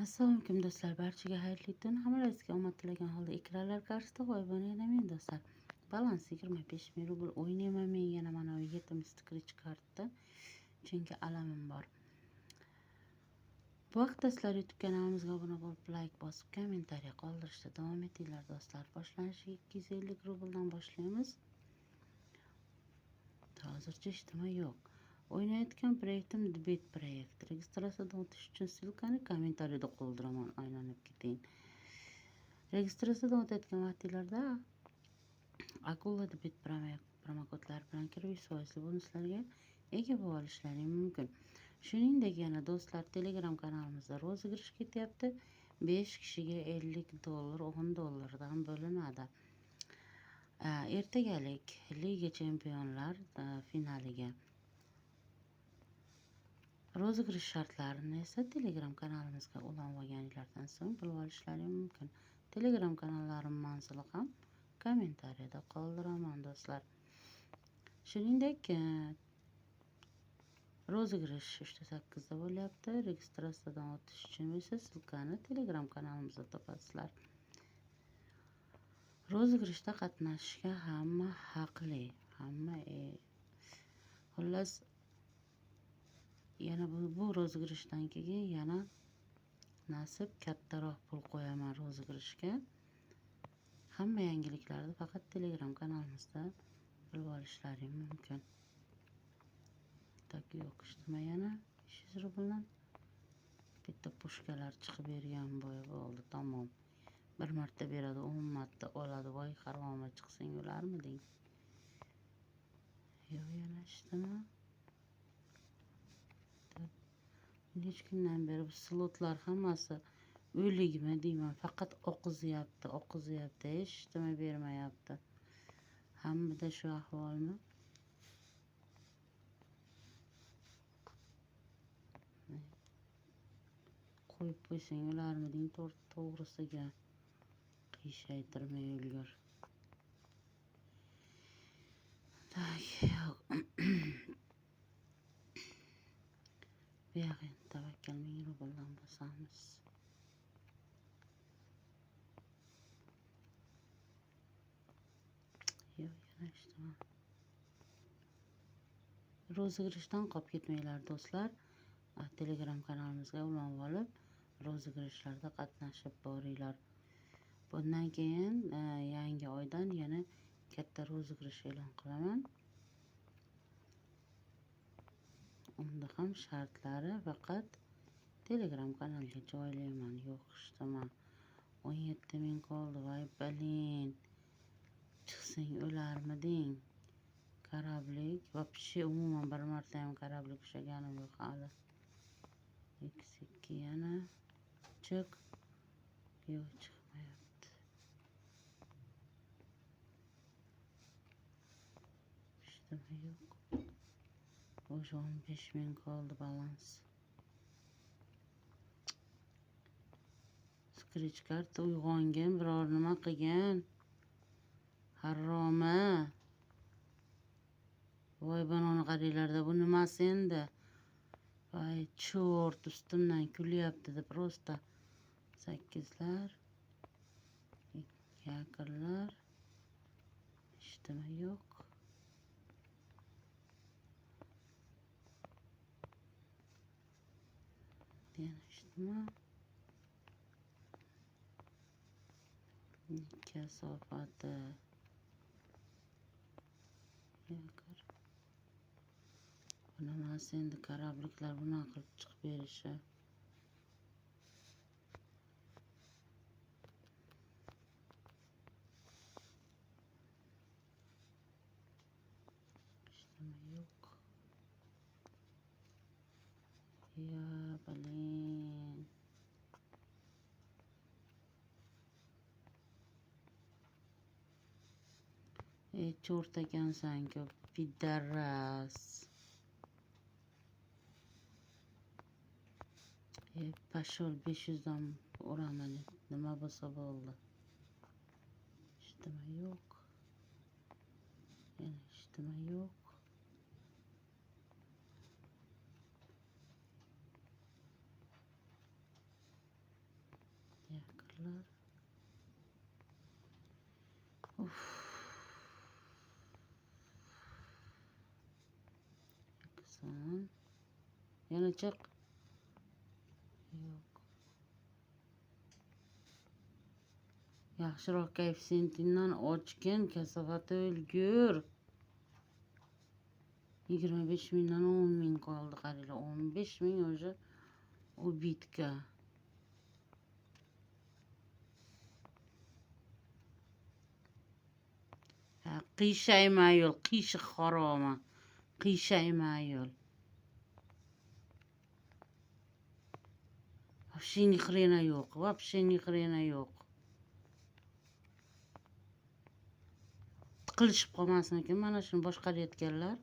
Assalomu alaykum do'stlar, barchaga xayrli tun. Hammalaringizga omad tilagan holda ekranlar qarshisida g'oyibona yana men do'stlar. Balans 25 ming rubl o'ynayman men yana mana bu yetim scratch kartda. Chunki alamim bor. Bu vaqtda sizlar YouTube kanalimizga obuna bo'lib, like bosib, kommentariya qoldirishda davom etinglar do'stlar. Boshlanishiga 250 rubldan boshlaymiz. Hozircha ijtimoiy yo'q. O'ynayotgan proyektim Debit proyekt. Registratsiyadan o'tish uchun ссылкani kommentariyada qoldiraman, aylanib keting. Registratsiyadan o'tayotgan vaqtinglarda Akula Debit promokodlari bilan kirib 100% bonuslarga ega bo'la olishlaring mumkin. Shuningdek, yana do'stlar Telegram kanalimizda rozыгрыш ketyapti. 5 kishiga $50, $10 bo'linadi. Ertagalik Liga Chempionlar finaliga rozыгрыш shartlarini esa Telegram kanalimizga ulanib olganinglardan so'ng bilib olishlaring mumkin. Telegram kanallarim manzili ham kommentariyada qoldiraman do'stlar. Shuningdek, rozыгрыш 3:08 da bo'lyapti. Registratsiyadan o'tish uchun esa ссылкani Telegram kanalimizda topasizlar. Rozыгрышda qatnashishga hamma haqli, hamma xullas yana bu rozыгрышdan keyin yana nasib kattaroq pul qo'yaman rozыгрышga. Hamma yangiliklarni faqat Telegram kanalimizda bilib olishlaring mumkin. Tak yo'q, ijtimoiy yana 500 rubldan bitta pushkalar chiqib bergan boya bo'ldi, tamom. Bir marta beradi, 10 marta oladi. Voy haromi chiqsang o'larmiding? Yo'q, yana ijtimoiy. Necha kundan beri bu slotlar hammasi o'ligmi deyman, faqat oqizyapti, oqizyapti, hech nima bermayapti. Hammada shu ahvolmi? Qo'yib qo'ysang o'larmiding to'g'risiga qiyshaytirmay ulgur. Tak, yo'q. Bu yoq endi tavakkal 1000 rubldan bosamiz. Yo'q, yana ijtimoiy. Rozыгрышdan qolib ketmanglar do'stlar. Telegram kanalimizga ulanib olib, rozыгрышlarda qatnashib boringlar. Bundan keyin yangi oydan yana katta rozыгрыш e'lon qilaman. Unda ham shartlari faqat Telegram kanalga joylayman. Yo'q, ijtimoiy. 17 ming qoldi. Voy blin. Chiqsang o'larmiding? Karablik вообще umuman bir marta ham karablik ushlaganim yo'q hali. X2 yana chiq. Yo'q, chiqmayapti. Ijtimoiy yo'q. O'sha 15 ming qoldi balans. Scratch karta uyg'ongan, biror nima qilgan. Haromi. Voy banoni qaranglarda, bu nimasi endi? Voy chort, ustimdan kulyapti deb prosta. 8lar, yakrlar, ijtimoiy yo'q. Yana ijtimoiy. Kasofati. Yakar. Bu nimasi endi karabliklar bunaqa qilib chiqib berishi? Ijtimoiy yo'q. Ya blin. Chort ekansan-ku, pidaras. Pashol 500 dan uraman. Nima bo'lsa bo'ldi. Ijtimoiy yo'q. Yana ijtimoiy yo'q. Oltilar. Uf. Son. Yana chiq. Yo'q. Yaxshiroq koeffitsiyentidan ochgin, kasofati o'lgur. 25 mingdan 10 ming qoldi, qaranglar. 15 ming уже ubitka. Ha, qiyshayma yo'l, qiyshiq haromi. Qiyshayma yo'l. Вообще ни хрена yo'q, вообще ни хрена yo'q. Tiqilishib qolmasmikin mana shuni boshqarayotganlar?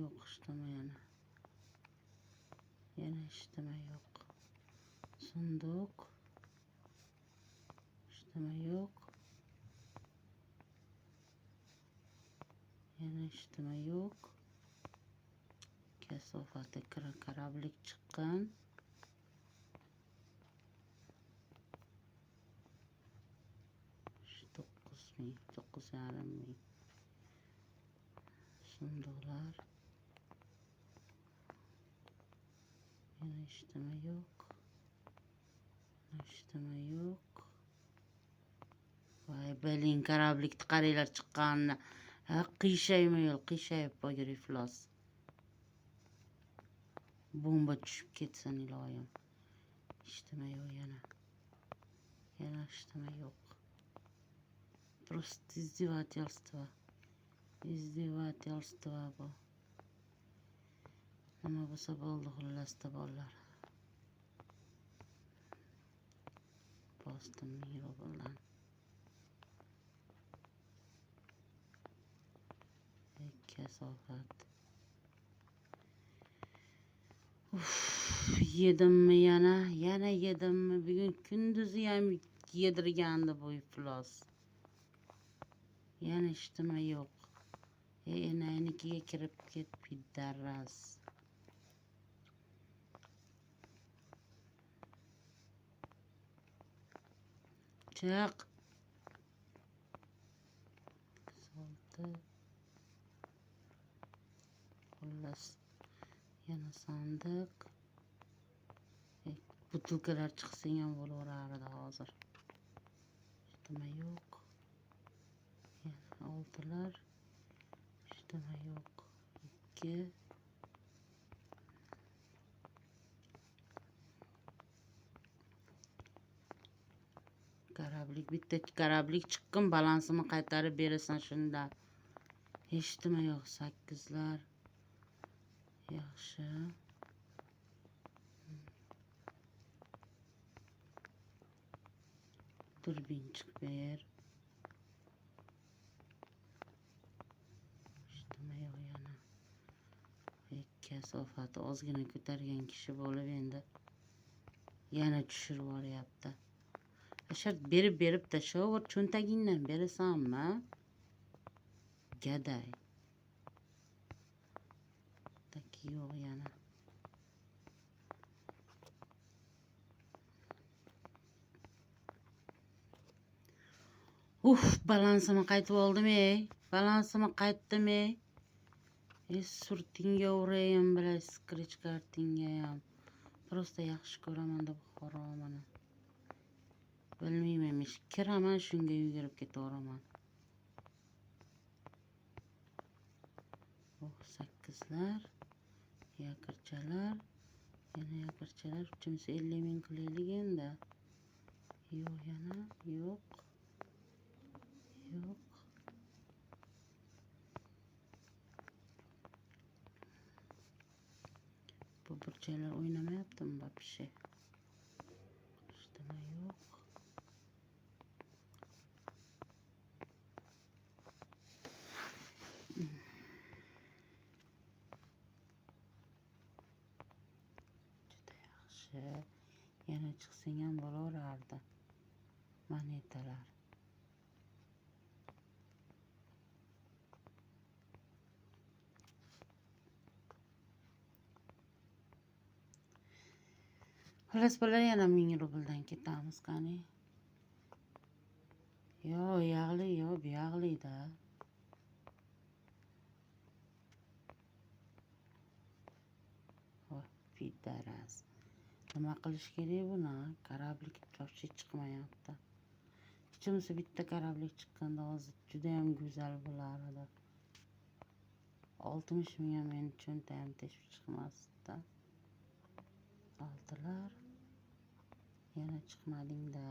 Yo'q, ishlama yana. Yana ishlama yo'q. Sunduq. Ishlama yo'q. Yana ishlama yo'q. Kasofati korablik chiqqan. 9 ming, 9,5 ming. Sunduqlar. Yana ishlama yo'q. Ishlama yo'q. Voy, блин, korablikni qaranglar chiqqanini. Ha, qiyshayma yo'l, qiyshayib qo'ygur iflos. Bomba tushib ketsin iloyim. Ishlama yo'q yana. Yana ishlama yo'q. Просто издевательство. Издевательство bu. Nima bo'lsa bo'ldi, xullasda bolalar. Bosdim 1000 rubldan. Kasofat. Uf, yedimmi yana? Yana yedimmi? Bugun kunduzi ham yedirgandi bu iflos. Yana ishlama yo'q. Ey, enangnikiga kirib ket, пидарас. Chiq. 6. Xullas, yana sandiq. Butilkalar chiqsang ham bo'laverardi hozir. Ishlama yo'q. Yana oltilar. Ishlama yo'q. 2. Korablik, bitta korablik chiqqin, balansimni qaytarib berasan shunda. Hech nima yo'q, sakkizlar. Yaxshi. Durbin chiqib ber. Hech nima yo'q yana. Kasofati ozgina ko'targan kishi bo'lib endi yana tushirib yuboryapti. Shart berib berib tashlaver, cho'ntagingdan berasanmi? Gaday. Так, yo'q yana. Uf, balansimni qaytib oldim ey. Balansimni qaytdim ey. Ey, surtingga urayin bilan scratch kartingga ham. Просто yaxshi ko'raman deb haromini. Bilmayman, kiraman shunga yugurib ketaveraman. Oh, sakkizlar, yakirchalar, yana yakirchalar. 350 ming qilaylik endi. Yo'q yana, yo'q. Yo'q. Bu burchaklar o'ynamayaptimi вообще? Hech nima yo'q. Juda yaxshi. Yana chiqsang ham bo'laverardi. Monetalar. Xullas, bolalar, yana 1000 rubldan ketamiz, qani. Yo uyog'li, yo buyog'li-da. Voy, пидорас. Nima qilish kerak buni? Кораблик вообще chiqmayapti. Hech bo'lmasa bitta кораблик chiqqanda hozir judayam go'zal bo'lar edi. 60 ming ham meni cho'ntagim teshib chiqmasdi. Oltilar. Yana chiqmading-da.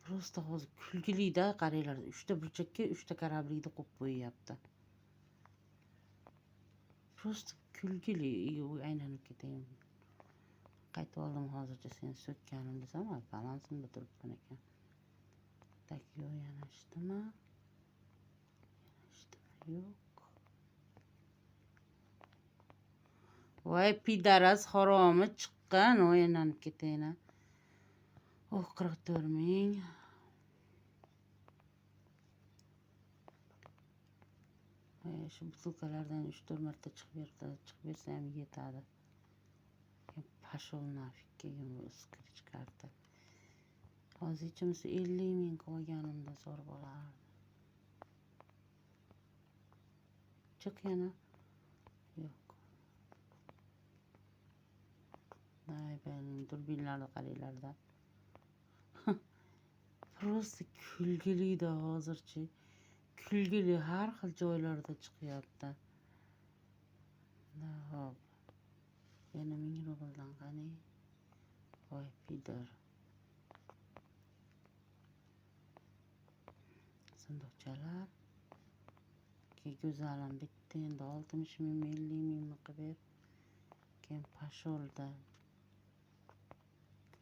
Просто hozir kulgili-da, qaranglar, 3 ta burchakka 3 ta кораблик ni qo'yib qo'yyapti. Просто kulgili, aylanib ketayin. Qaytib oldim hozircha seni so'kkanim desam, balansimda turibman ekan. Так, yo'q, yanashdimi? Yanashdimi? Yo'q. Voy, пидорас haromi chiqqan, voy aylanib ketayin. Oh, 44 ming. Shu бутылка lardan 3-4 marta chiqib bersa, chiqib bersa ham yetadi. Пошёл нафиг keyin bu скретч karta. Hozir hech bo'lmasa 50 ming qolganimda zo'r bo'lardi. Chiq yana. Yo'q. Ay, benim durbinlarni qaranglarda. Просто kulgili-da hozirchi. Kulgili har xil joylarda chiqyapti. Xo'p. Yana 1000 rubldan qani? Voy, пидор. Sandiqchalar. Go'zalim bitta endi 60 ming, 50 mingmi qilib ber. Keyin пошёл da.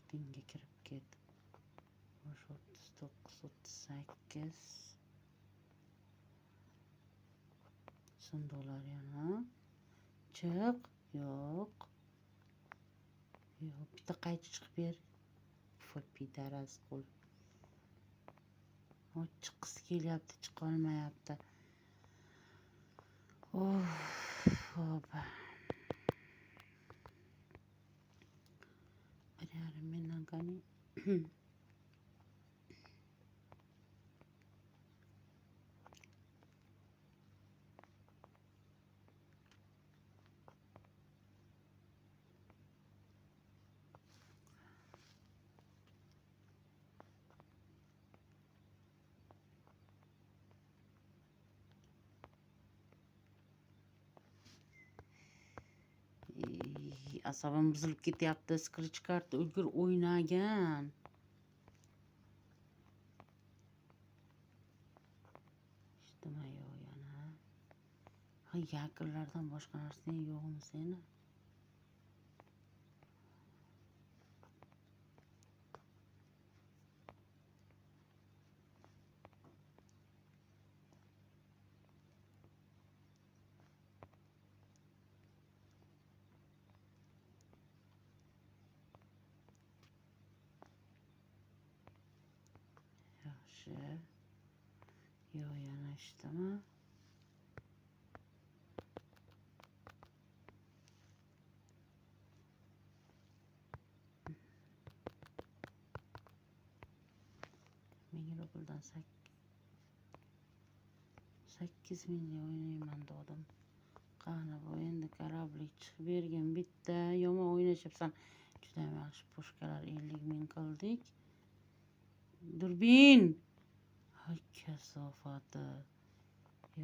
Dinga kirib ket. Xo'sh, 39, 38. Sandiqlar yana. Chiq. Yo'q. Yo'q, bitta qaychi chiqib ber. Voy, пидорас qo'l. O, chiqqisi kelyapti, chiqolmayapti. Of, xo'p. 1,5 mingdan qani? Asabim buzilib ketyapti. Scratch karta ulgur o'ynagan. Eshitma yo'q yana. Ha, якорь lardan boshqa narsang yo'qmi seni? Yaxshi. Yo'q, yana eshitdimi? Ming rubldan 8 mingga o'ynayman dedim. Qani bu endi кораблик chiqib bergin bitta. Yomon o'ynashyapsan. Juda yaxshi пушка lar 50 ming qildik. Durbin. Ay, kasofati.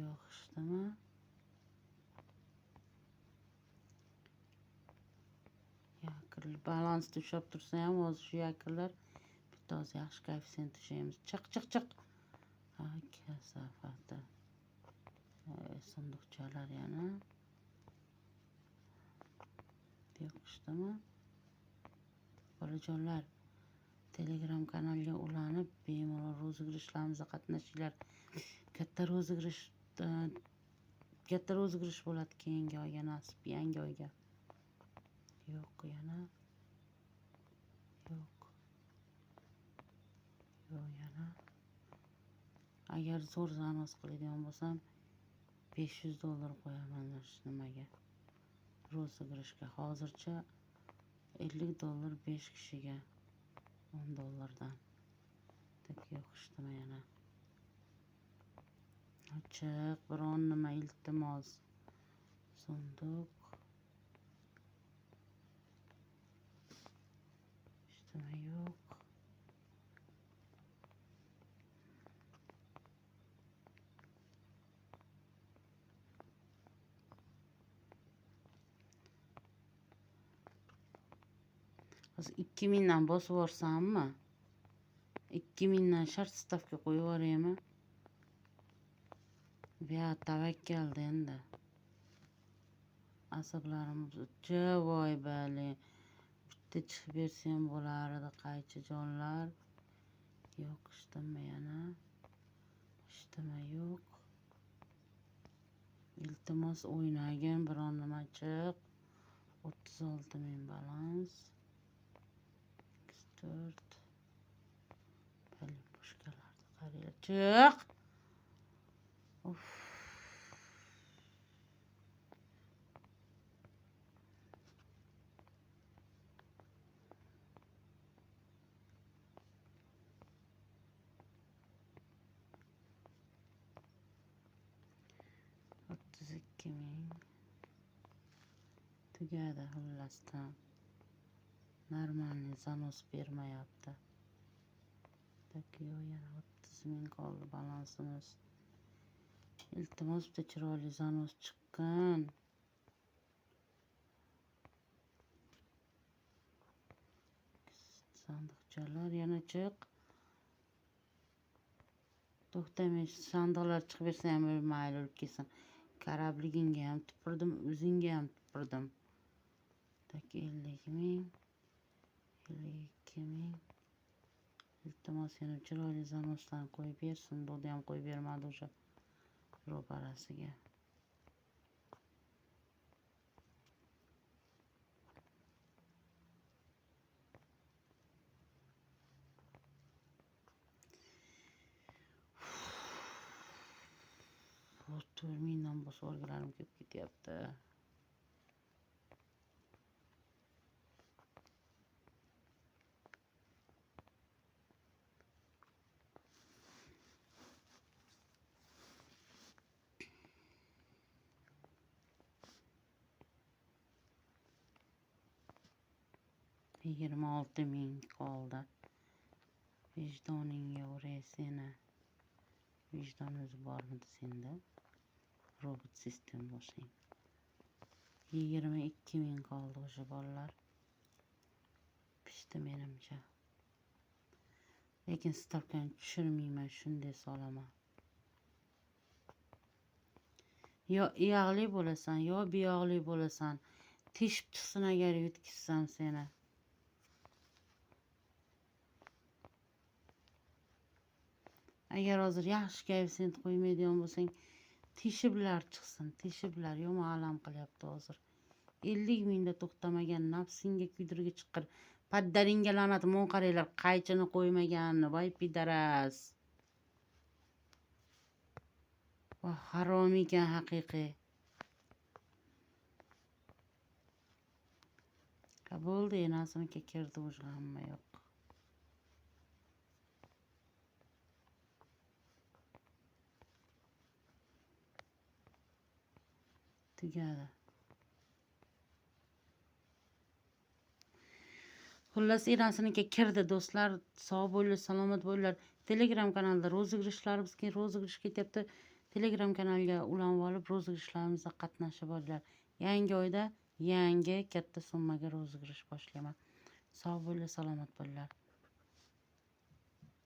Yo'q, eshitdimi? Якорь balansda ushlab tursa ham hozir shu якорь lar bitta hozir yaxshi koeffitsient ushlaymiz. Chiq, chiq, chiq. Ay, kasofati. Sandiqchalar yana. Yo'q, eshitdimi? Bolajonlar, Telegram kanalga ulanib, bemalol розыгрыш larimizda qatnashinglar. Katta розыгрыш, katta розыгрыш bo'ladi keyingi oyga nasib, yangi oyga. Yo'q, yana. Yo'q. Yo'q, yana. Agar zo'r занос qiladigan bo'lsam, $500 qo'yaman shu nimaga. Розыгрыш ga. Hozircha $50 5 kishiga. $10 dan. Tak, yo'q, eshitma yana. Ochiq, biron nima, iltimos. Sunduq. Eshitma yo'q. Hozir 2000 dan bosib yuborsammi? 2000 dan shart stavka qo'yib yuboraymi? Ya tavakkaldi endi. Asablarim voy bali. Bitta chiqib bersam bo'lar edi, qaychi jonlar. Yo'q, eshitma yana. Eshitma yo'q. Iltimos o'ynagin, biron nima chiq. 36 ming balans. 4. Bali pushkalarni qaranglar. Chiq. Uf. $32 000 tugadi xullasdan. Normalniy zanos bermayapti. Tak, yo'q, yana 30 000 qoldi balansimiz. Iltimos, bitta chiroyli zanos chiqqin. Sandiqchalar yana chiq. To'xtamay sandiqlar chiqib bersa ham mayli, o'lib ketsin. Karabligingga ham tupurdim, o'zingga ham tupurdim. Tak, 50 000, 52 000. Iltimos, yana chiroyli zanoslarni qo'yib bersin. Doda ham qo'yib bermadi o'sha ro'parasiga. 4000 dan bosib olgalarim kelib ketyapti. 26 000 qoldi. Vijdoningga uray seni. Vijdon o'zi bormidi senda? Robot sistem boshing. 22 000 qoldi o'sha bolalar. Pishdi menimcha. Lekin stavkani tushirmayman, shunday solaman. Yo iyog'li bo'lasan, yo buyog'li bo'lasan. Teshib chiqsin agar yutkizsam seni. Agar hozir yaxshi koeffitsient qo'ymaydigan bo'lsang, teshiblar chiqsin, teshiblar yomon alam qilyapti hozir. 50 000 da to'xtamagan nafsingga kuydirgi chiqir. Paddaringga la'nat, mon qaranglar, qaychini qo'ymaganini, voy pidaras. Voh, harom ekan haqiqiy. Ha, bo'ldi, enasinikiga kirdi o'sha hamma yo'q. Tugadi. Xullas, enasinikiga kirdi do'stlar. Sog' bo'linglar, salomat bo'linglar. Telegram kanalda rozыгрышlarimiz keyin rozыгрыш ketyapti. Telegram kanalga ulanib olib, rozыгрышларимизда qatnashib olinglar. Yangi oyda yangi katta summaga rozыгрыш boshlayman. Sog' bo'linglar, salomat bo'linglar.